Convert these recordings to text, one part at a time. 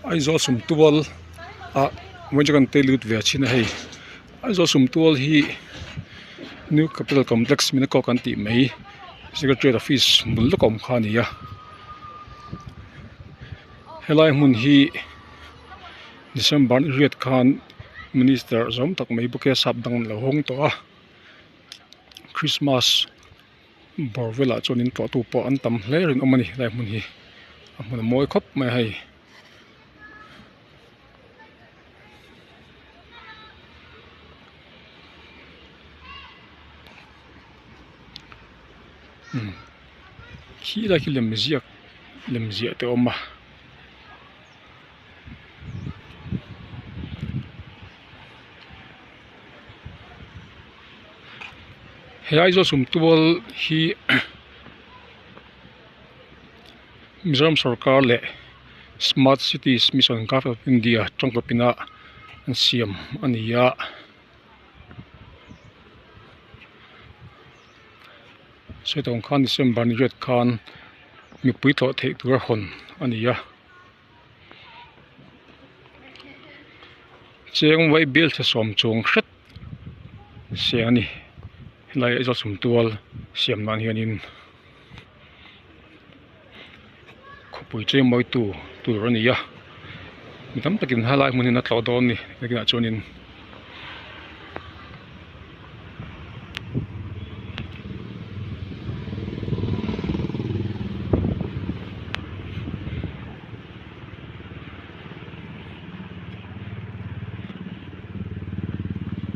Aizawl sumtual ah vawiin chu kan tei lut ve thin a hei Aizawl sumtual hi new capital complex Minakaw kan tih mai secretariat office bul lawk a awm kha a ni a helai hmun hi December ni riat khan minister zawm tak mai bawk hi a sap dang an lo hawng tawh a Christmas. Bawr velah chuan in tlawhtu pawh an tam hle rinawm a ni helai hmun hi a hmun a mawi khawp mai a hei. Umm khi lai khi lemziak lemziah te a awm a. He Aizawl sumtual hi Mizoram sorkar leh Smart Cities Mission Government of India tawngkawpin a an siam a ni a. Sawi khan December ni riat khan mipui tlawh theih tur a hawn a ni a. Cheng vai bial thla sawm chuang hret siam a ni helai Aizawl sumtual siam nan hianin khawpui chei mawi tu tur a ni a mi tam takin helai hmun hi an tlawh dawn a ni nakinah chuanin.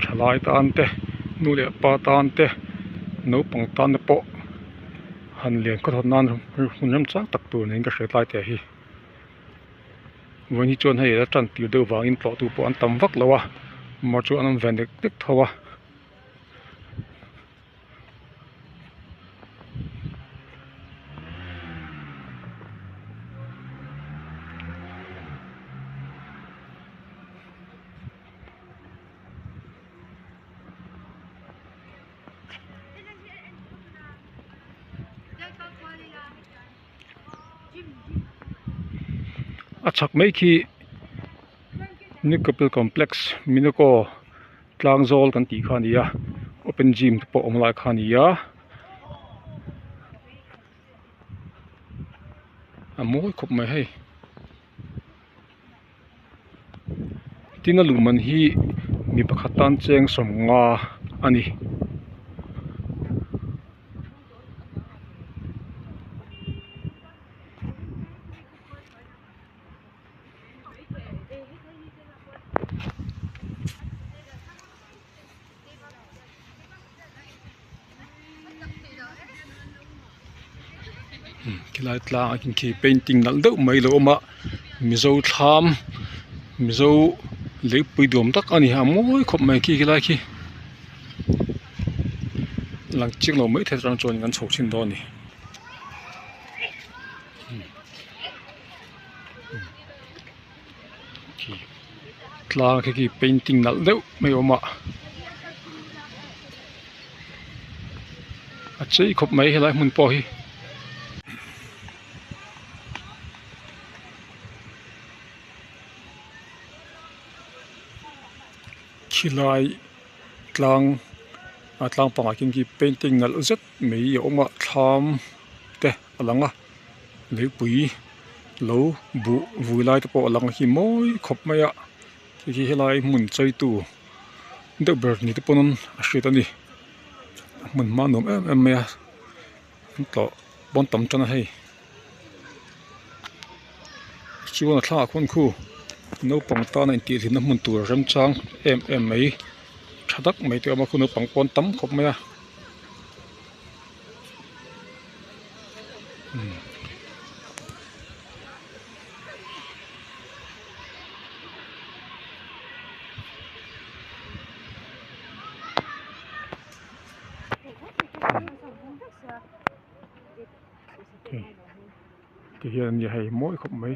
Thalai tan te nu leh pa tan te naupang tan te pawh han lian khaw thawt nan hun remchang tak tur niin ka hria tlai teh hi. Vawiin hi chuan hei a tan tir deuh vangin tlawh tu pawh an tam vak lo a motor chu an awm ve nek nek tho a. A chhak mai khi new capital complex Minakaw tlang zawl kan tih kha a ni a open gym te pawh a awm lai kha a ni a a mawi khawp mai hei tin a luh man hi mi pakhat tan cheng sawmnga a ni. Khilai tlang ah khi painting nalh deuh mai a lo awm a mizo thlam mizo leipui duam tak a ni a mawi khawp mai khi khilai khi lang chiang lo maithei atang chuan kan chho chhin dawn a ni. Tlang khi khi painting nalh deuh mai a awm a a chei khawp mai helai hmun pawh hi. Khilai tlang a tlang pangah khian khi painting nalh zet mai a awm a thlam te a lang a leipui lo buh vui lai te pawh a lang hi mawi khawp mai a hei hi helai hmun cheitu deuh ber ni te pawn a hriat a ni a hmun hma nuam em em mai a an tlawh pawn tam tan a hei chuan a thlangah khuan khu naupang tana intihhlimna hmun tur remchang em em mai tha tak mai te a awm a khu naupang pawn tam khawp mai a. Ti hian ania hei mawi khawp mai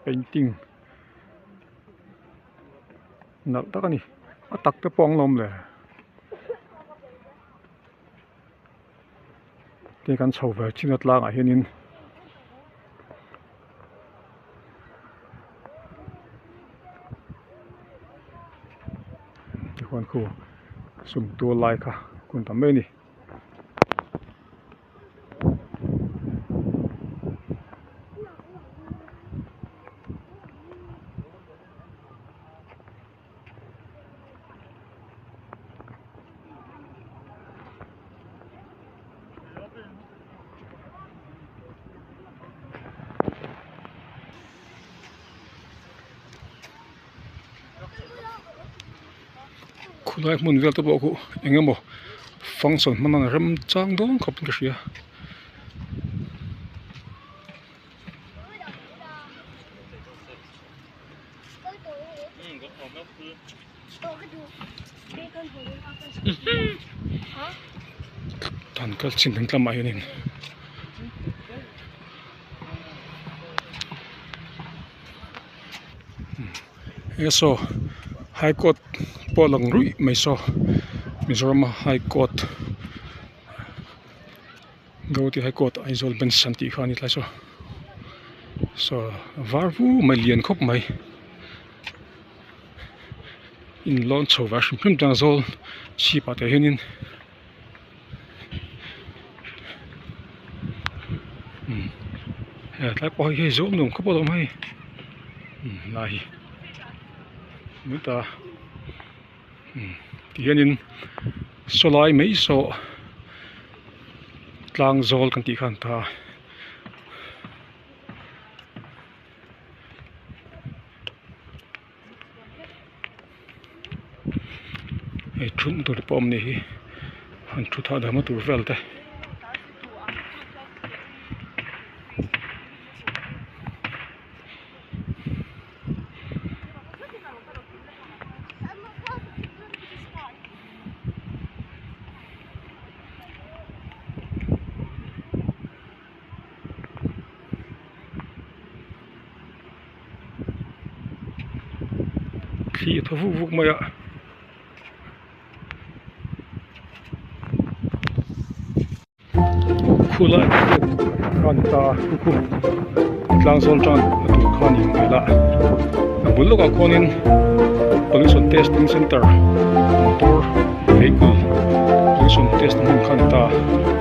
painting nalh tak a ni a tak te pawh ang lo awm le. Te kan chho ve chin a tlangah hianin khu sumtual lai kha kun ta mai a ni. Khulai hmun vel te pawh khu eng emaw function hman a remchang dawn khawp in ka hria. Dan kal chin ding tlamah hianin he saw high court pawh a lang ruih mai saw Mizoram a high court Gauhati high court Aizawl bench an tih kha a ni tlai saw saw var vu mai lian khawp mai. In lawn chho ve a hrim hrim chuan zawl chhip ah te hianin umm he tlai pawh hi hei zawl nuam khawp alawm hei umm lai hi ta umm ti hianin sawlai mai saw tlang zawl kan tih khan ta a. Hei thutna tur te pawh a awm a nih hi han thut hahdamna tur vel te. Thli a thaw vuk vuk mai a. Khulai kha a ni ta a khu khu tlang zawl tan a tur kha a ni hmel a a bul lawkah khuanin pollution testing center motor vehicle pollution test na hmun kha a ni ta a.